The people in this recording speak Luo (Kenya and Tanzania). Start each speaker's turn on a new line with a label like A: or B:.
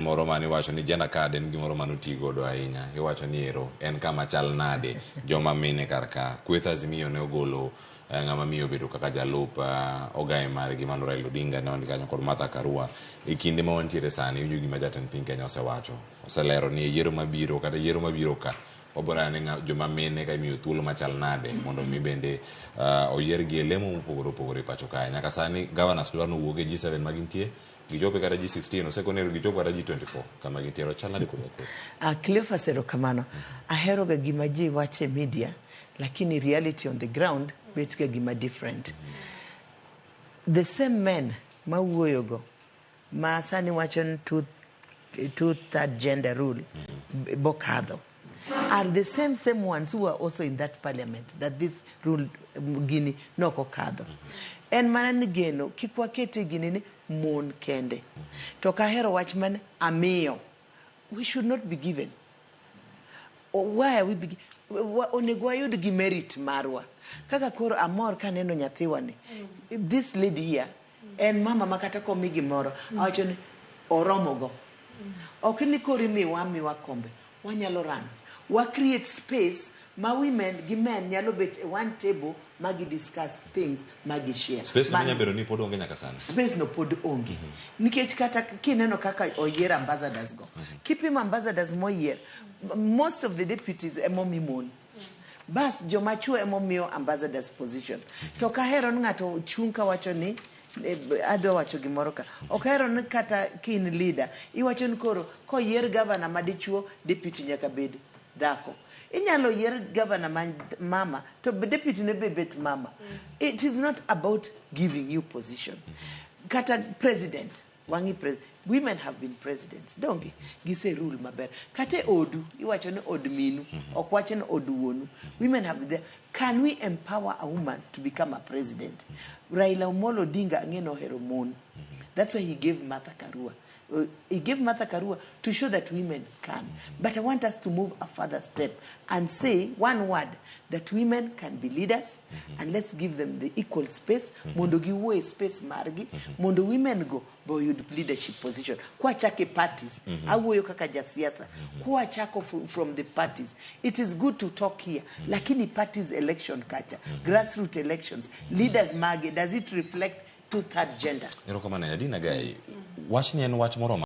A: Moro mane iwacho ni gender card en gimoro mane oti godo ahinya. Iwacho ni ero en kama chal nade joma mine kar ka. Kweth Azimio ne ogolo eh, ng'ama miyo obedo kaka jalup eh, ogaye margi mano Raila Odinga ne ondik kanyo kod Martha Karua. E kinde ma wantiere sani iwinjo gima jatend piny Kenya osewacho. Oselero ni e yiero mabiro kata yiero mabiro ka wabiro neno ni ng'a- joma mine ka imiyo thuolo machal nade mondo mi bende uh, oyiergi e lemo mopogore opogore e pacho kae. Nyaka sani governors dwaro ni owuog e G7 ma gintie Gichopo kata G16, osekone gichopo kata G24 kama gintiere. Ochal nade kod koro?
B: Cleophas, erokamano. Aheroga gima ji wacho e media, lakini reality on the ground bet ga gima different. The same men mawuoyogo ma sani wacho ni two third gender rule bokadho are the same same ones who are also in that parliament that this rule gini nokokadho. En mana ni geno kik wakete gini ni mon kende. To ok ahero wach man amiyo. We should not be given. Why are we be, onego wayud gi merit marwa. Kaka koro amor kaneno nyathiwa ni. This lady here en mama ma kata komi gimoro awacho ni oromo go. Ok ni koro imiwa amiwa kombe. Wanyalo run. Wa create space ma women gi men nyalo bet e one table ma gi discuss things ma gi share.
A: Space no nyalo bedo ni pod onge nyaka sani.
B: Space no pod onge. Nikech kata kineno kaka oyier ambassadors go. Kipimo ambassadors moyier, most of the deputies emomi mon. Bas joma chuo emomiyo ambassadors position. To ok ahero ni ng'ato chung' kawacho ni adwa wacho gimoro ka. Ok ahero ni kata ka in leader, iwacho ni koro koyier governor ma dichuo, deputy nyaka bed dhako. Inyalo yier governor ma mama to deputy ne be bet mama. It is not about giving you position. Kata president, wang'i president. Women have been presidents. Donge? Gise rule maber. Kata e odu, iwacho ni od minu, ok wach ni od wuonu. Women have been there. Can we empower a woman to become a president? Raila Amolo Odinga ang'e nohero mon. That's why he gave Martha Karua. He gave Martha Karua to show that women can. But I want us to move a further step and say one word, that women can be leaders, and let's give them the equal space, mondo giwuo e space margi, mondo women go be oyud leadership position. Kwachako e parties, awuoyo kaka jasiasa, kwachako from the parties, it is good to talk here, lakini parties election kacha, grassroots elections, leaders mage, does it reflect two-third gender?
A: Erokamano ahinya. Dina Gai, wachni en wach moro